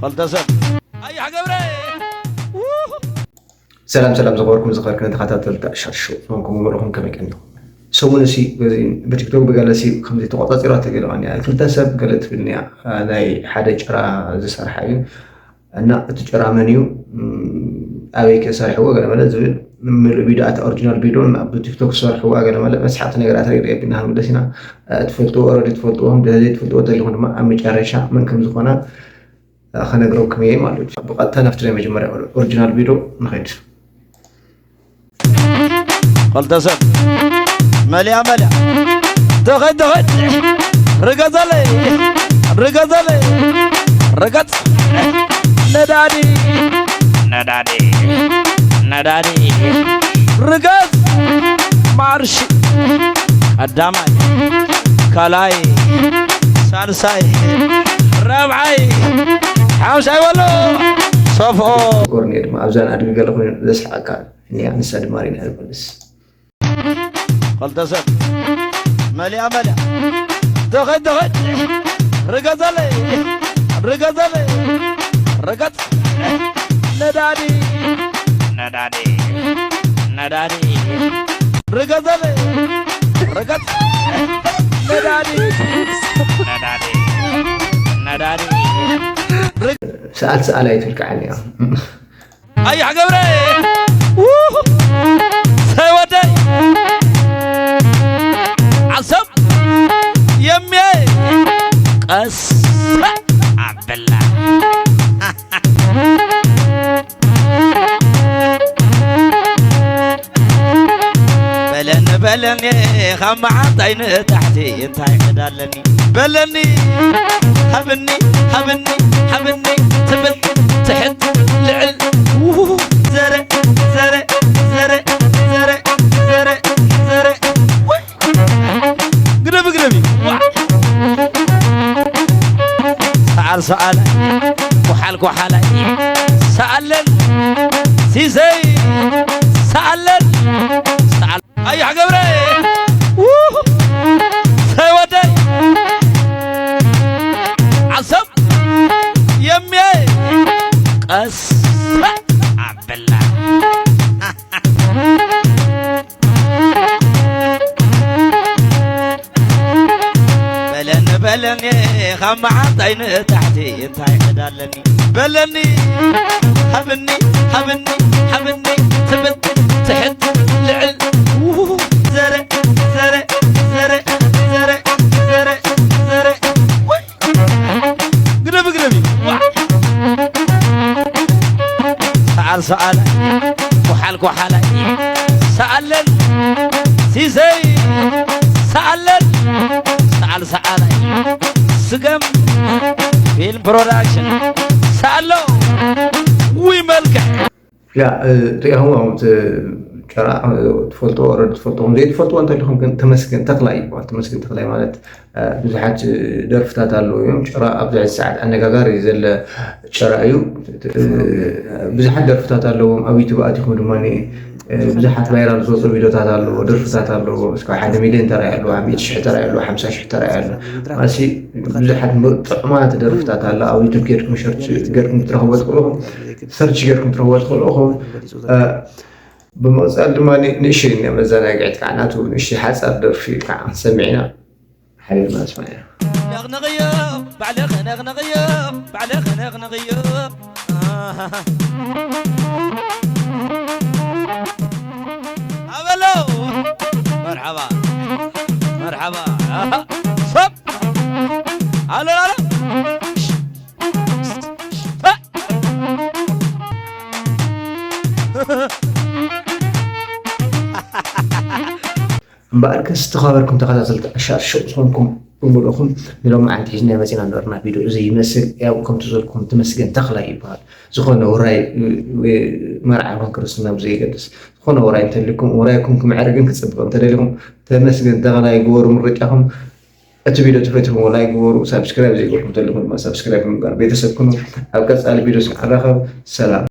ክልተ ሰብ። ኣያሕ ገብረ። ሰላም ሰላም ዝኸበርኩም ዝኸበርክን ተኸታተልቲ ኣሻር ሾው ዝኾንኩም ሙሉእኹም ከመይ ቀኒኹም? ሰሙን እሲ በዚ ብቲክቶክ ብገለ ሲ ከምዚ ተቆጻጺራቶ ገለ ቀኒያ ክልተ ሰብ ገለ ትብል እኒኣ ናይ ሓደ ጭራ ዝሰርሓ እዩ እና እቲ ጭራ መን እዩ ኣበይ ከ ሰርሕዎ ገለ መለ ዝብል ምሉእ ቪድዮ ኣቲ ኦሪጂናል ቪድዮ እና ብቲክቶክ ዝሰርሕዋ ገለ መለ መስሓቅቲ ነገራት ሪኢ ሪኣ ቢና ክንምለስ ኢና። ትፈልጥዎ ኦረዲ ትፈልጥዎ ዘይትፈልጥዎ ተሊኹም ድማ ኣብ መጨረሻ መን ከም ዝኾነ ከነግረኩም እየ ማለት እዩ። ብቐጥታ ናብቲ ናይ መጀመርያ ኦሪጂናል ቪድዮ ንኸይድ። ክልተ ሰብ መሊያ መሊያ ተኸድ ተኸድ ርገዘለይ ርገዘለይ ርገጽ ነዳዲ ነዳዲ ነዳዲ ርገጽ ማርሽ ቀዳማይ ካልኣይ ሳልሳይ ራብዓይ ሓምሻይ በሎ ሰፍኦ ጎርኒ ድማ ኣብዛን ኣድጊ ገለ ኮይኑ ዘስሓቃ እኒኣ ንሳ ድማ ሪና ንመልስ። ክልተ ሰብ መሊኣ መሊኣ ተኸድ ተኸድ ርገዘለይ ርገዘለይ ርገጽ ነዳዲ ነዳዲ ነዳዲ ርገዘለይ ርገጽ ነዳዲ ነዳዲ ነዳዲ ሰኣል ሰኣል ኣይትልክዓኒ እያ። ኣያሕ ገብረ ሰይ ወደይ ዓሰብ የሚየ ቀስ ኣበላ በለኒ በለኒ ካብ መዓንጣይ ንታሕቲ እንታይ ዕዳ ኣለኒ በለኒ ሃብኒ ሃብኒ ሃብኒ ትብል ትሕት ልዕል ዘረ ዘረ ዘረ ዘረ ዘረ ዘረ ግደፍ ግደፍ ሰዓል ሰዓል ኮሓል ኮሓላይ ሰኣለን ሲሰይ ሰኣለን ሰኣል ኣያሕ ገብረ ሰይ ወደይ ዓሰብ የሚየ ቀስ ኣበላ በለኒ በለኒ ካብ መዓንጣይ ንታሕቲ እንታይ ዕዳ ኣለኒ በለኒ ሃብኒ ሃብኒ ሃብኒ ትብል ትሕት ልዕል ዘረ ዘረ ዘረ ዘረ ዘረ ዘረ ግደፍ ግደፍ ሰዓል ሰዓል ኮሓል ኮሓላይ ሰኣለን ሲሰይ ሰኣለን ሰዓል ሰዓላይ ስገም ፊልም ፕሮዳክሽን ሰኣሎ ውይ መልክዕ ያ ሪኢኹም እቲ ጭራ ትፈልጥዎ ኦረዲ ትፈልጥዎም ዘይትፈልጥዎ እንተሊኹም ግን ተመስገን ተኽላይ ይበሃል። ተመስገን ተኽላይ ማለት ብዙሓት ደርፍታት ኣለዉ እዮም። ጭራ ኣብዚ ሕዚ ሰዓት ኣነጋጋሪ ዘለ ጭራ እዩ። ብዙሓት ደርፍታት ኣለዎም ኣብ ዩቱብ ኣቲኹም ድማ ብዙሓት ቫይራል ዝወፁ ቪዲዮታት ኣለዎ፣ ደርፍታት ኣለዎ። እስካብ ሓደ ሚልዮን ተራይ ኣለዎ፣ ሚእቲ ሽሕ ተራይ ኣለዎ፣ ሓምሳ ሽሕ ተራይ ኣሎ። ማሲ ብዙሓት ጥዑማት ደርፍታት ኣሎ። ኣብ ዩቱብ ጌርኩም ሰርች ጌርኩም ክትረኽቦ ትኽእሉ ኢኹም። ሰርች ጌርኩም ትረኽቦ ትኽእሉ ኢኹም። ብምቕፃል ድማ ንእሽተይ መዘናግዒት ከዓ ናቱ ንእሽተይ ሓፃር ደርፊ ከዓ ክንሰምዕ ኢና። ሓቢርና ንስማዕ ኢና። ነቕነቕዮ ባዕልኺ ነቕነቕዮ ባዕልኺ ነቕነቕዮ ኣበሎ መርሓባ መርሓባ ሰብ ኣሎ ኣሎ እምበኣርከስ ዝተኸበርኩም ተኸታተልቲ ኣሻር ሾው ዝኾንኩም ብምልእኹም ንሎሚ ዓንቲ ሒዝና መፂና ነበርና ቪድዮ እዚ ይመስል ያው ከምቲ ዘልኩም ተመስገን ተኽላይ ይበሃል ዝኾነ ውራይ መርዓ ይኹን ክርስትና ብዘይገድስ ዝኾነ ውራይ እንተልኩም ውራይኩም ክምዕርግን ክፅብቕ እንተደሊኹም ተመስገን ተኽላይ ግበሩ ምርጫኹም እቲ ቪድዮ ተፈትኹም ላይክ ግበሩ ሳብስክራይብ ዘይገርኩም ተልኹም ድማ ሳብስክራይብ ብምግባር ቤተሰብ ኩኑ ኣብ ቀፃሊ ቪድዮ ስንዓራኸብ ሰላም